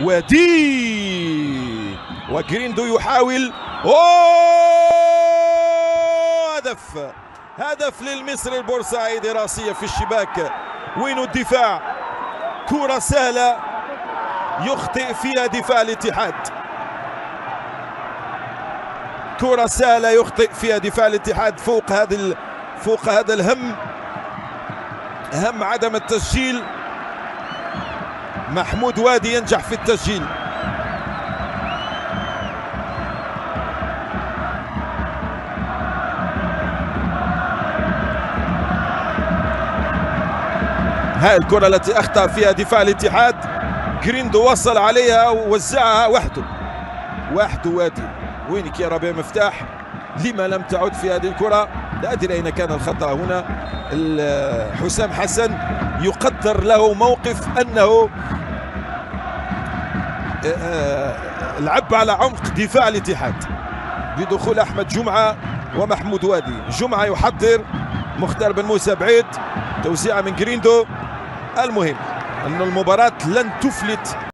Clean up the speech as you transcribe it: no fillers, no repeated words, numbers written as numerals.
وادي وجريندو يحاول. هدف، هدف للمصري البورسعيدي، راسية في الشباك. وين الدفاع؟ كرة سهلة يخطئ فيها دفاع الاتحاد، كرة سهلة يخطئ فيها دفاع الاتحاد فوق هذا الهم، هم عدم التسجيل. محمود وادي ينجح في التسجيل. هاي الكرة التي أخطأ فيها دفاع الاتحاد، جريندو وصل عليها ووزعها وحده، وحده وادي. وينك يا ربيع مفتاح؟ لما لم تعد في هذه الكرة؟ لا أدري أين كان الخطأ هنا. حسام حسن يقدر له موقف أنه لعب على عمق دفاع الاتحاد بدخول أحمد جمعة ومحمود وادي. جمعة يحضر، مختار بن موسى بعيد، توزيعة من جريندو. المهم أن المباراة لن تفلت.